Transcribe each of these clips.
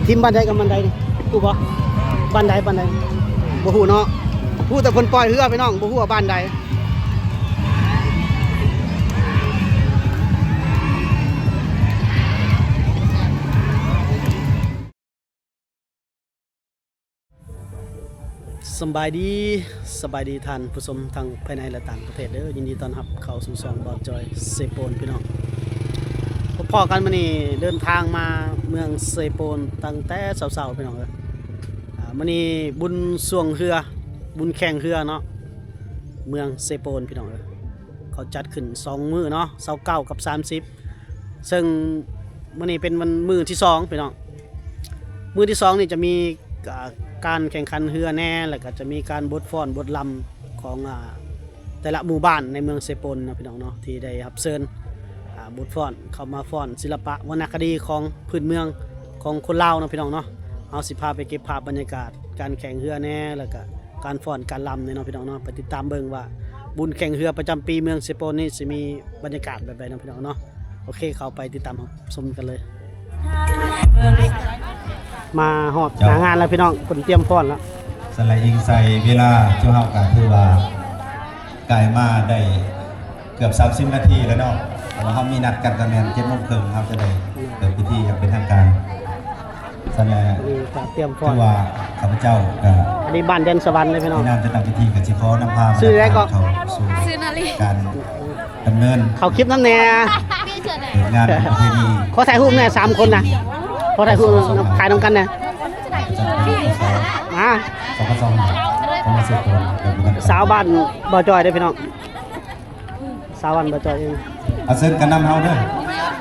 ທີມບ້ານໃດກັບບ້ານໃດນີ້ ຮູ້ບໍ່? ບ້ານໃດ ບ້ານໃດ ບໍ່ຮູ້ເນາະ. ຮູ້ແຕ່ເພິ່ນປ່ອຍເຮືອພີ່ນ້ອງ ບໍ່ຮູ້ວ່າບ້ານໃດ. ສຳບາຍດີ ສະບາຍດີທ່ານຜູ້ຊົມທັງພາຍໃນ ແລະ ຕ່າງປະເທດເດີ. ຍິນດີຕ້ອນຮັບເຂົ້າສູ່ຊ່ອງບ່າວຈອຍເຊໂປນພີ່ນ້ອງ. ພົບພໍ້ກັນມື້ນີ້ ເດີນທາງມາເມືອງເຊໂປນຕັ້ງແຕ່ເຊົ້າໆ ພີ່ນ້ອງເອີຍ. ອາ ມື້ນີ້ບຸນຊ່ວງເຮືອ ບຸນແຂ່ງເຮືອເນາະ ເມືອງເຊໂປນພີ່ນ້ອງເອີຍ. ເຂົາຈັດຂຶ້ນສອງມື້ເນາະ ຊາວເກົ້າກັບສາມສິບ ເຊິ່ງມື້ນີ້ເປັນວັນ ມື້ທີສອງພີ່ນ້ອງ. ມື້ທີສອງນີ້ຈະມີ ກາ ການແຂ່ງຂັນເຮືອແດ່ ແລ້ວກໍຈະມີການບົດຟ້ອນບົດລຳຂອງ ອາ ແຕ່ລະໝູ່ບ້ານໃນເມືອງເຊໂປນເນາະ ພີ່ນ້ອງເນາະ ທີ່ໄດ້ຮັບເຊີນ ອາ ບົດຟ້ອນ ເຂົ້າມາຟ້ອນສິລະປະວັນນະຄະດີຂອງພື້ນເມືອງຂອງຄົນລາວເນາະ ພີ່ນ້ອງເນາະ. ເຮົາຊິພາໄປເກັບພາບບັນຍາກາດການແຂ່ງເຮືອແດ່ ແລ້ວກໍ ການຟ້ອນການລຳນີ້ເນາະ ພີ່ນ້ອງເນາະ. ໄປຕິດຕາມເບິ່ງວ່າບຸນແຂ່ງເຮືອປະຈຳປີເມືອງເຊໂປນນີ້ຊິມີບັນຍາກາດແບບໃດເນາະ ພີ່ນ້ອງເນາະ. ໂອເຄ ເຂົ້າໄປຕິດຕາມຮັບຊົມກັນເລີຍ. ມາຮອດ ເຈົ້າ ໜ້າງານແລ້ວພີ່ນ້ອງ ເພິ່ນຕຽມຟ້ອນແລ້ວ. ສະໄລອີງໃສ່ເວລາ ເຈົ້າເຮົາກໍຖືວ່າກາຍມາໄດ້ ເກືອບສາມສິບນາທີແລ້ວເນາະ ເພາະວ່າເຮົາມີນັດກັນກໍແມ່ນເຈັດໂມງເຄິ່ງ ເຮົາຈະໄດ້ເປີດພິທີຢ່າງເປັນທາງການ. ສະນັ້ນ ນີ້ກໍຕຽມຟ້ອນ ຄືວ່າຂ້າພະເຈົ້າກໍ ອັນນີ້ບ້ານແດນສະຫວັນເດ້ພີ່ນ້ອງ ໃນນາມຈັດຕັ້ງພິທີກໍຊິຂໍນຳພາ ຊື່ໃດເກາະ? ເຂົ້າສູ່ ຊື່ນາລີ ການດຳເນີນ ເຂົ້າຄລິບນຳແດ່ ເປີດງານປະເພນີ ຂໍຖ່າຍຮູບແດ່ສາມຄົນນະ ຂໍຖ່າຍຮູບນຳ ຖ່າຍນຳກັນແດ່ ມາ ສອງພັນຊາວຫ້າ ຂອງເຊໂປນ ສາວບ້ານບໍ່ຈ່ອຍເດ້ພີ່ນ້ອງ. ສາວອັນບໍ່ຈ່ອຍເອງ ອາ ເຊີນກັນນຳເຮົາເດີ.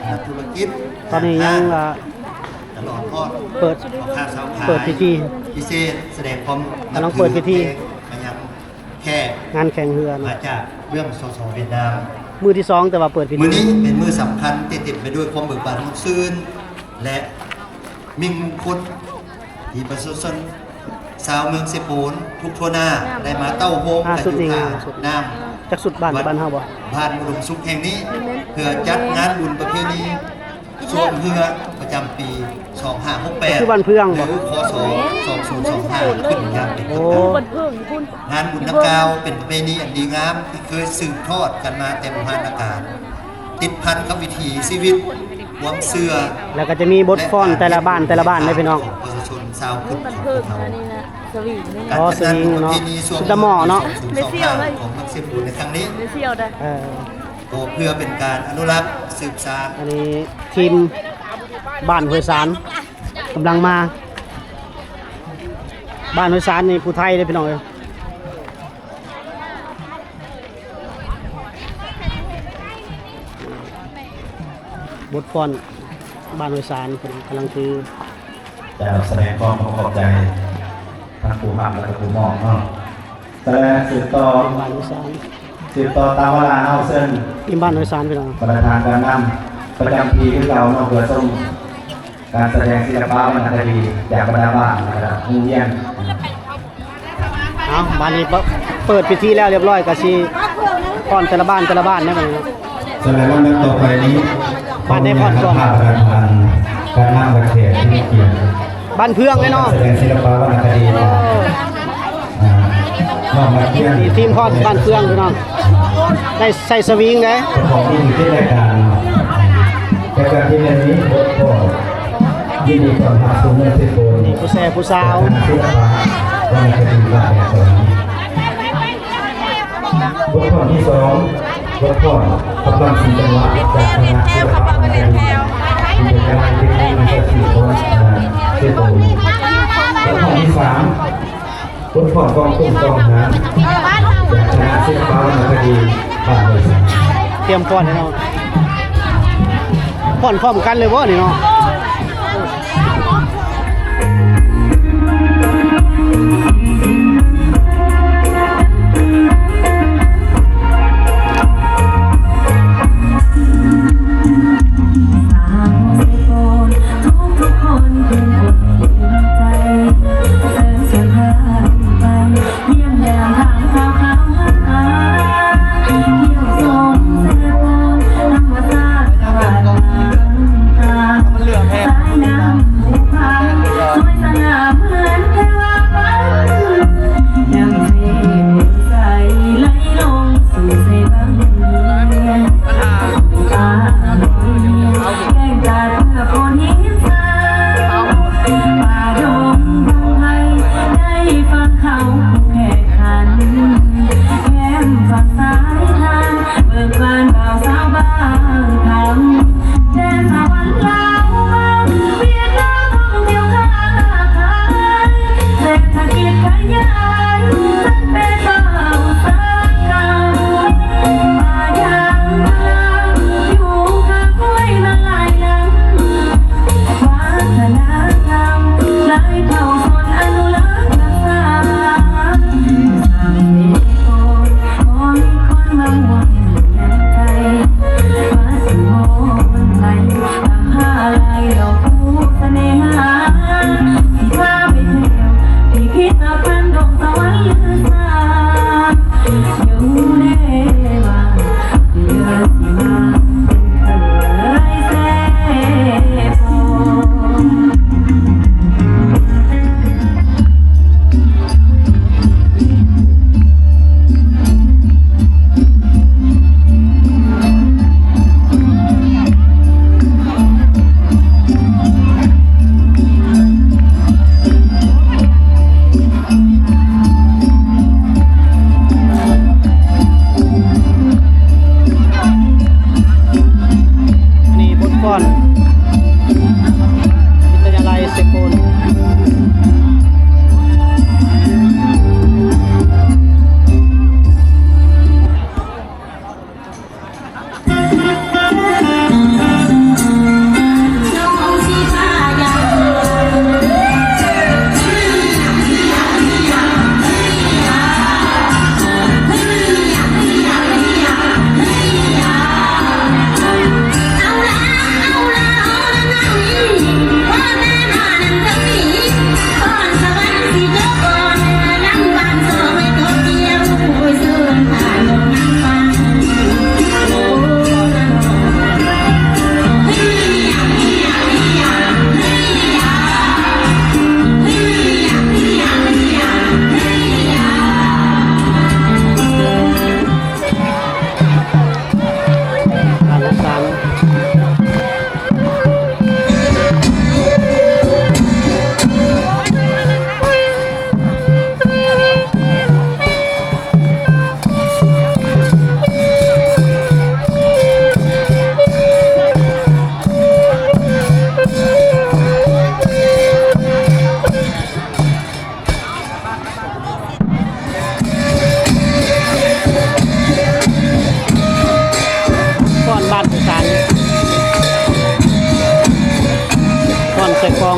ອາ ທຸລະກິດ ຕອນນີ້ຍັງ ອາ ຕະຫຼອດຮອດ ເປີດ ເປີດພິທີ ພິເສດ ສະແດງຄວາມ ກຳລັງເປີດພິທີ ມາຍັງແຂກ ງານແຂ່ງເຮືອເນາະ ມາຈາກເບື້ອງ ສສ ຫວຽດນາມ ມື້ທີສອງ ແຕ່ວ່າເປີດພິທີ. ມື້ນີ້ເປັນມື້ສຳຄັນທີ່ເຕັມໄປດ້ວຍຄວາມເບີກບານມ່ວນຊື່ນ ແລະ ມິ່ງມຸງຄຸດ ທີ່ປະຊາຊົນຊາວເມືອງເຊໂປນທຸກທົ່ວໜ້າ ໄດ້ມາເຕົ້າໂຮມ ອ່າ ກັນຢູ່ ຊຸດນີ້ ທ່ານ້ຳ ຈັກຊຸດບ້ານ ບ້ານເຮົາບໍ່? ບ້ານອຸດົມສຸກແຫ່ງນີ້ ເພື່ອຈັດງານບຸນປະເພນີຊ່ວງເຮືອປະຈຳປີສອງຫ້າຫົກແປດ ຄືບ້ານເພື່ອງບໍ່? ຫຼື ຄສ ສອງສູນສອງຫ້າ ຂຶ້ນຢ່າງເປັນທາງການ. ໂອ້ ງານບຸນດັ່ງກ່າວເປັນປະເພນີອັນດີງາມທີ່ເຄີຍສືບທອດກັນມາແຕ່ບູຮານນະການ ຕິດພັນກັບວິຖີຊີວິດ ຄວາມເຊື່ອ ແລ້ວກໍຈະມີບົດຟ້ອນແຕ່ລະບ້ານ ແຕ່ລະບ້ານເດ້ພີ່ນ້ອງ ຂອງປະຊາຊົນຊາວພຸດຂອງພວກເຮົາ. ການຈັດງານບຸນປະເພນີຊ່ວງ ອໍ ສະຫວີງ ສອງພັນຊາວຫ້າ ຂອງເມືອງເຊໂປນໃນຄັ້ງນີ້ ເອີ ກໍເພື່ອເປັນການອະນຸລັກສືບສານ. ອັນນີ້ທີມບ້ານຫ້ວຍສານກຳລັງມາ ບ້ານຫ້ວຍສານນີ້ຜູ້ໄທເດ້ພີ່ນ້ອງເອີຍ. ບົດຟ້ອນບ້ານຫ້ວຍສານ ເພິ່ນກຳລັງຖື ຈະສະແດງຄວາມຂອບໃຈທັງຜູ້ຮັບ ແລະ ກະຜູ້ມອບເນາະ. ແຕ່ສືບຕໍ່ ບ້ານຫ້ວຍສານ ສືບຕໍ່ຕາມເວລາເຮົາເຊີນ ທີມບ້ານຫ້ວຍສານ ພີ່ນ້ອງ ປະທານການນຳປະຈຳປີຄືເກົ່າເນາະ ເພື່ອຊົມ ການສະແດງສິລະປະວັນນະຄະດີຈາກບັນດາບ້ານ ແລະ ໂຮງຮຽນ. ເອົາ ບາດນີ້ເປີດພິທີແລ້ວລຽບຮ້ອຍ ກໍຊິຟ້ອນແຕ່ລະບ້ານ ແຕ່ລະບ້ານແລ້ວບັດນີ້ເນາະ. ສະແດງວັນຕໍ່ໄປນີ້ ບ້ານໃດຟ້ອນກ່ອນ? ປະທານການນຳແຂກທີ່ມີກຽດ ບ້ານເພື່ອງເດ້ເນາະ ສະແດງສິລະປະວັນນະຄະດີ ອ່າ ນ້ອງນັກຮຽນ ນີ້ທີມຟ້ອນບ້ານເພື່ອງພີ່ນ້ອງ ໄດ້ໃສ່ສະວິງເດ້ ເຈົ້າຂອງທີ່ເຮັດລາຍການເນາະ. ແຕ່ການທີ່ແມ່ນນີ້ ເພິ່ນກໍຍິນດີຕ້ອນຮັບສູ່ເມືອງເຊໂປນ ນີ້ຜູ້ແຊຜູ້ສາວ ຄະນະສິລະປະວັນນະຄະດີບ້ານແດງສະຫວັນ. ບົດຟ້ອນທີສອງ ບົດຟ້ອນກຳລັງສີ່ຈັງຫວະ ຈາກຄະນະສິລະປະວັນນະຄະດີ ທີ່ເປັນຄະນະເທກນິກວິຊາຊີບຂອງ ເຊໂປນ. ບົດຟ້ອນທີສາມ ບົດຟ້ອນກອງຄຸ້ມກອງຫານ ຈາກຄະນະສິລະປະວັນນະຄະດີບ້ານໂດຍສານ. ຕຽມຟ້ອນແລ້ວເນາະ ຟ້ອນພ້ອມກັນເລີຍບໍ່ນີ້ເນາະ? ຂອງ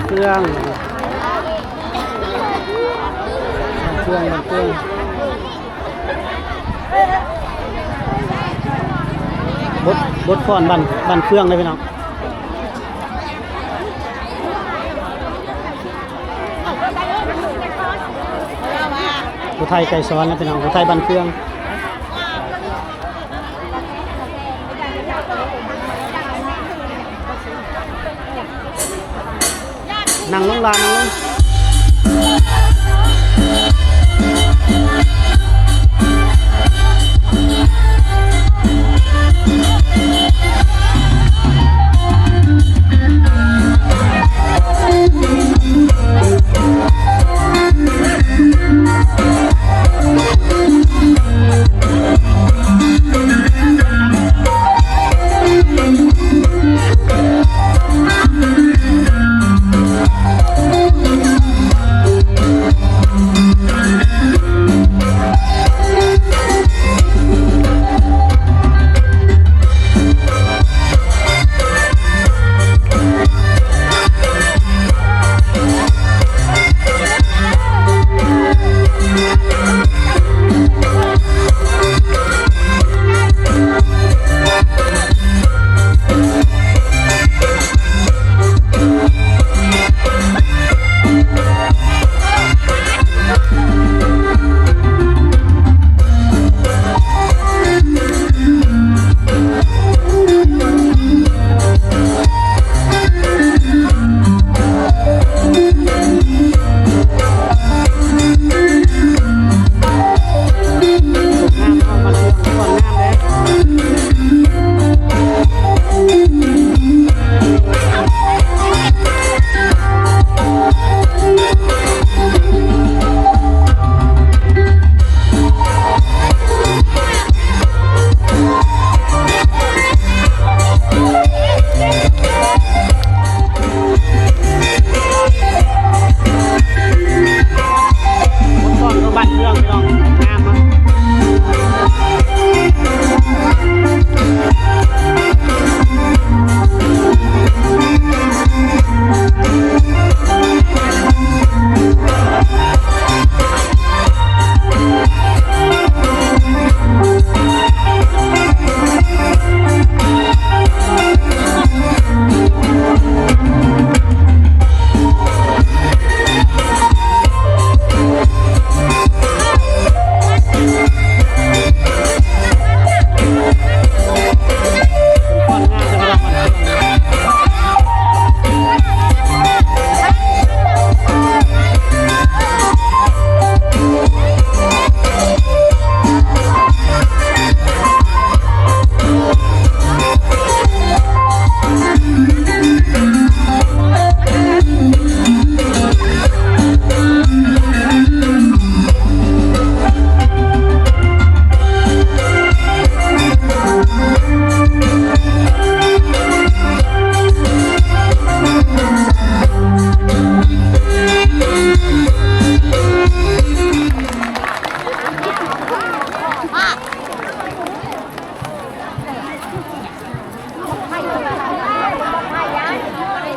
ເຄື່ອງ ເຄື່ອງ ເຄື່ອງ ບົດ ບົດຟ້ອນບ້ານ ບ້ານເຟືອງເດ້ພີ່ນ້ອງ. ຜູ້ໄທໄກສອນນະພີ່ນ້ອງ ຜູ້ໄທບ້ານເຟືອງ. ນັ່ງລົງຫຼານ ນັ່ງລົງ.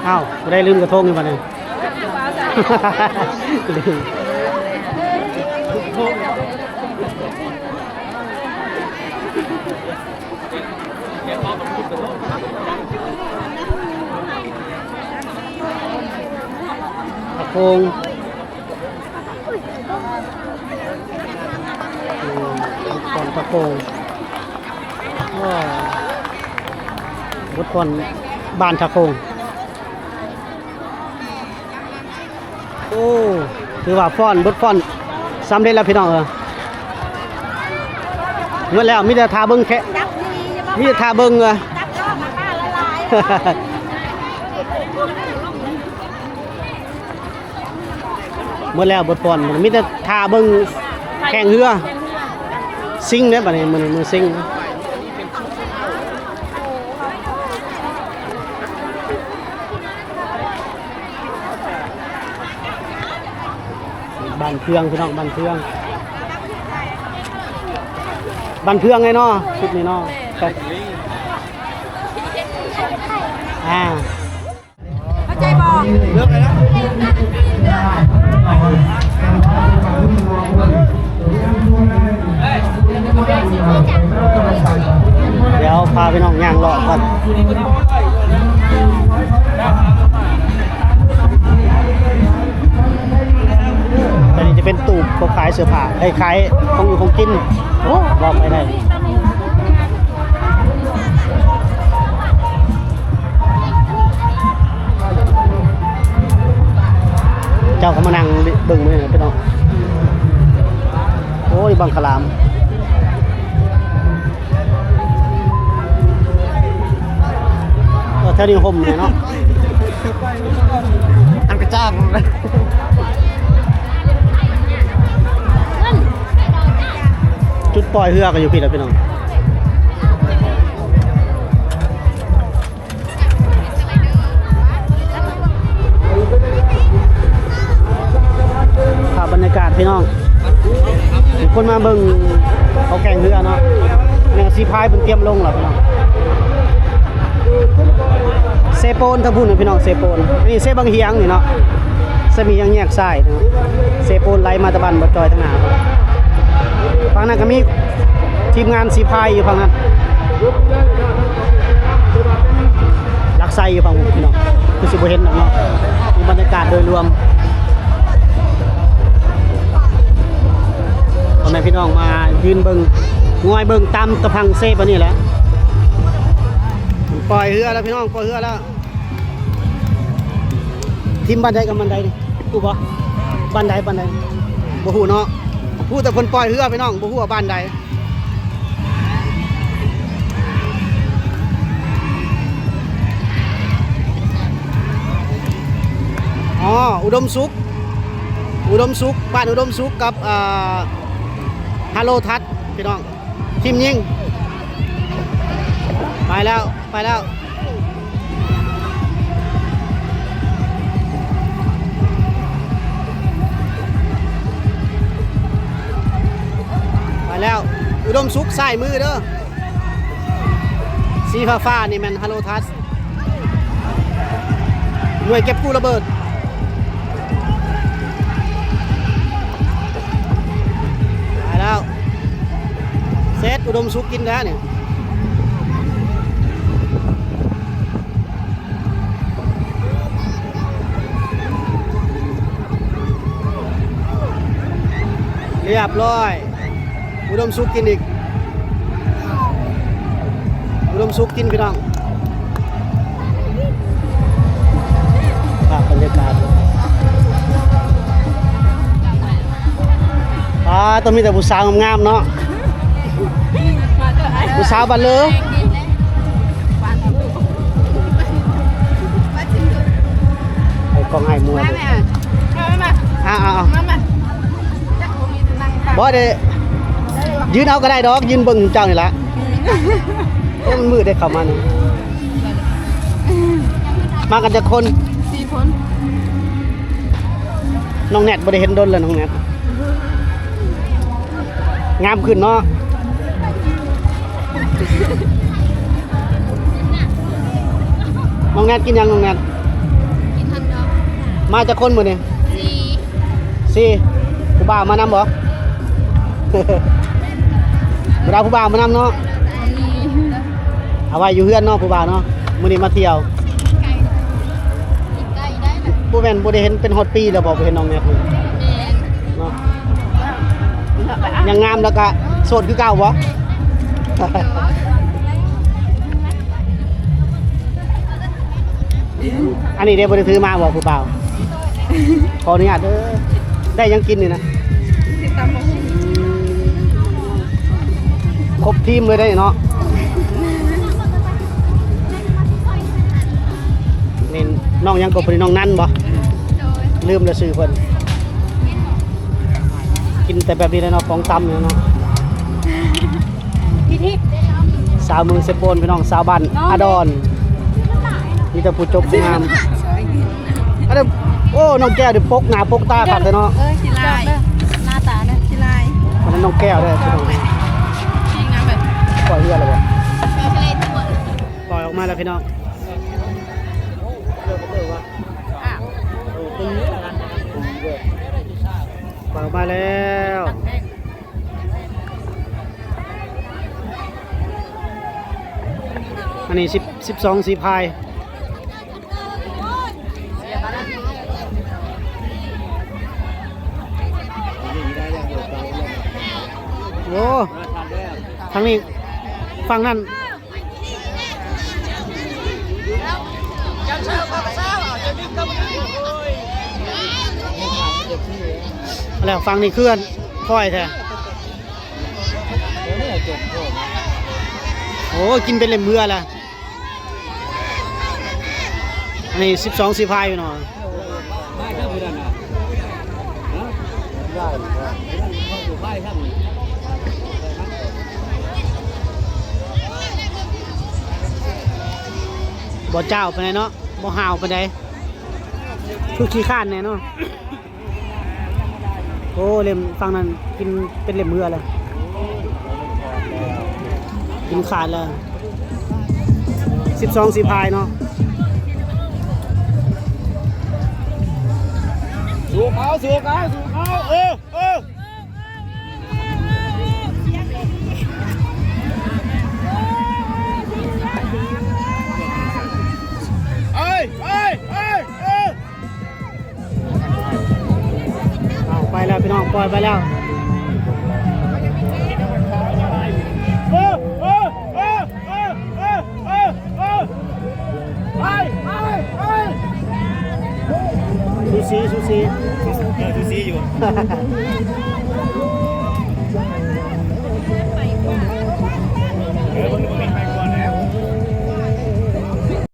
ອ້າວ ຜູ້ໃດລືມກະທົງຢູ່ບາດນີ້? ລືມ. ເອົາ ໂຂງ ອືມ ບ່ອນທ່າໂຂງ ໂອ້ ບົດບ່ອນບ້ານທ່າໂຂງ. ໂອ້ ຖືວ່າຟ້ອນ ບົດຟ້ອນສຳເລັດແລ້ວພີ່ນ້ອງເອີຍ. ໝົດແລ້ວ ມີແຕ່ຖ້າເບິ່ງແຄະ ມີແຕ່ຖ້າເບິ່ງເອີຍ. ໝົດແລ້ວບົດຟ້ອນ ມີແຕ່ຖ້າເບິ່ງແຂ່ງເຮືອ ຊິງເດ້ ບັດນີ້ ມື້ນີ້ມື້ຊິງ. ບ້ານເຟືອງພີ່ນ້ອງ ບ້ານເຟືອງ ບ້ານເຟືອງໄງເນາະ ຊຸດນີ້ເນາະ. ອ່າ ເຂົ້າໃຈບໍ່? ດຽວພາພີ່ນ້ອງຍ່າງເລາະກ່ອນ. ອັນນີ້ຈະເປັນຕູ້ເຂົາຂາຍເສື້ອຜ້າ ເອີຍ ຂາຍຂອງຢູ່ຂອງກິນ. ໂອ້ ເວົ້າໄປໄດ້. ເຈົ້າກໍມານັ່ງເບິ່ງມື້ນີ້ພີ່ນ້ອງ. ໂອ້ຍ ບັງຄະລາມ ເອີ ແຖວນີ້ຮົ່ມແນ່ເນາະ ອັນກະຈ້າງ. ຈຸດປ່ອຍເຮືອກໍຢູ່ພີ້ແຫຼະພີ່ນ້ອງ. ພາບບັນຍາກາດພີ່ນ້ອງ ມີຄົນມາເບິ່ງເຂົາແຂ່ງເຮືອເນາະ. ແມ່ນສີພາຍເພິ່ນຕຽມລົງແລ້ວພີ່ນ້ອງ. ເຊໂປນທາງພຸ້ນນະພີ່ນ້ອງ ເຊໂປນ. ອັນນີ້ເຊບັງຫຽງນີ້ເນາະ ເຊບັງຫຽງແຍກຊ້າຍເນາະ. ເຊໂປນໄຫຼມາແຕ່ບ້ານບໍ່ຈອຍທາງໜ້າ. ຝັ່ງນັ້ນກໍມີທີມງານສີພາຍຢູ່ຝັ່ງນັ້ນ. ຫຼັກໄຊຢູ່ຝັ່ງພຸ້ນພີ່ນ້ອງ ຄືຊິບໍ່ເຫັນດອກເນາະ. ນີ້ບັນຍາກາດໂດຍລວມ ພໍ່ແມ່ພີ່ນ້ອງມາຢືນເບິ່ງ ງອຍເບິ່ງຕາມຕະພັງເຊປານີ້ແຫຼະ. ປ່ອຍເຮືອແລ້ວພີ່ນ້ອງ ປ່ອຍເຮືອແລ້ວ. ທີມບ້ານໃດກັບບ້ານໃດນີ້ ຮູ້ບໍ່? ບ້ານໃດ ບ້ານໃດ ບໍ່ຮູ້ເນາະ. ຮູ້ແຕ່ເພິ່ນປ່ອຍເຮືອພີ່ນ້ອງ ບໍ່ຮູ້ວ່າບ້ານໃດ. ອໍ ອຸດົມສຸກ ອຸດົມສຸກ ບ້ານອຸດົມສຸກກັບ ອ່າ ຮາໂລທັດພີ່ນ້ອງ. ທີມຍິງ ໄປແລ້ວ ໄປແລ້ວ ໄປແລ້ວ. ອຸດົມສຸກ ຊ້າຍມືເດີ. ສີຟ້າໆ ນີ້ແມ່ນຮາໂລທັດ ໜ່ວຍເກັບກູ້ລະເບີດ. ໄປແລ້ວ ເສັດ ອຸດົມສຸກກິນແລ້ວນີ້. ຮຽບຮ້ອຍ ອຸດົມສຸກກິນອີກ ອຸດົມສຸກກິນພີ່ນ້ອງ. ພາບບັນຍາກາດ ອ່າ ຕ້ອງມີແຕ່ຜູ້ສາວງາມໆ ເນາະ ຜູ້ສາວບ້ານເລີ. ເອົາກ້ອງໃຫ້ມົວເບິ່ງ ມາແມ່ ມາ ມາ ອ່າ ເອົາ ມາ ມາ ມາ. ບໍ່ໄດ້ ຢືນເອົາກໍໄດ້ດອກ ຢືນເບິ່ງເຈົ້ານີ້ລະ. ເອີ ມັນມືດເດ້ ເຂົ້າມານີ້ ມາກັນຈັກຄົນ? ສີ່ຄົນ. ນ້ອງແນັດບໍ່ໄດ້ເຫັນດົນແລ້ວ ນ້ອງແນັດ ງາມຂຶ້ນເນາະ. ນ້ອງແນັດກິນຫຍັງ ນ້ອງແນັດ? ກິນຮັດດອກ. ມາຈັກຄົນມື້ນີ້? ສີ່ ສີ່. ຜູ້ບ່າວມານຳບໍ່? ບໍ່ໄດ້ເອົາຜູ້ບ່າວມານຳເນາະ. ອືມ ເອົາໄວ້ຢູ່ເຮືອນເນາະ ຜູ້ບ່າວເນາະ. ມື້ນີ້ມາທ່ຽວ ກິນໄກ່ໄດ້ລະ. ບໍ່ແມ່ນບໍ່ໄດ້ເຫັນເປັນຮອດປີແລ້ວບໍ່ ບໍ່ເຫັນນ້ອງແມັດນີ້? ແມ່ນ ເນາະ ຍັງງາມ ແລ້ວກະໂສດຄືເກົ່າບໍ່? ອັນນີ້ເດ້ ບໍ່ໄດ້ຖືມາບໍ່ຜູ້ບ່າວ? ຂໍອະນຸຍາດເດີ. ໄດ້ຫຍັງກິນນີ້ນະ? ກິນຕຳບັກຫຸ່ງ. ຄົບທີມເລີຍເດ້ເນາະ. ນີ້ນ້ອງຫຍັງກໍ ຜູ້ນີ້ນ້ອງນັນບໍ່? ລືມແລ້ວຊື່ເພິ່ນ. ກິນແຕ່ແບບນີ້ແຫຼະເນາະ ຂອງຕຳນີ້ເນາະ. ສາວເມືອງເຊໂປນ ພີ່ນ້ອງ ສາວບ້ານອາດອນ ມີແຕ່ຜູ້ຈົບງາມ. ອັນນັ້ນ ໂອ້ ນ້ອງແກ້ວນີ້ປົກໜ້າປົກຕາຄັກແທ້ເນາະ. ເອີ ຂີ້ລ້າຍ ໜ້າຕາເດີ ຂີ້ລ້າຍ. ອັນນັ້ນນ້ອງແກ້ວເດີ ພີ່ນ້ອງ. ປ່ອຍເຮືອແລ້ວບໍ່? ປ່ອຍອອກມາແລ້ວ ພີ່ນ້ອງ. ປ່ອຍອອກມາແລ້ວ. ອັນນີ້ສິບ ສິບສອງສີພາຍ. ໂອ້ ທາງນີ້ ຝັ່ງນັ້ນ. ແລ້ວຝັ່ງນີ້ຄືຄ່ອຍແທ້. ໂອ້ ກິນເປັນເຫຼັ້ມເຮືອລະ. ອັນນີ້ສິບສອງສີພາຍພີ່ນ້ອງ. ບໍ່ຈ້າວປານໃດເນາະ ບໍ່ຫ້າວປານໃດ ຄືຂີ້ຄ້ານແດ່ເນາະ. ໂອ້ ເຫຼັ້ມຝັ່ງນັ້ນກິນເປັນເຫຼັ້ມເຮືອແລ້ວ ກິນຂາດແລ້ວ. ສິບສອງສີພາຍເນາະ. ສູ້ເຂົາ ສູ້ເຂົາ ສູ້ເຂົາ ເອີ ເອີ. ເອີ ເອີ ເອີ ເອີ. ເອົາ ໄປແລ້ວພີ່ນ້ອງ ປ່ອຍໄປແລ້ວ. ສູສີ ສູສີ ເອີ ສູສີຢູ່.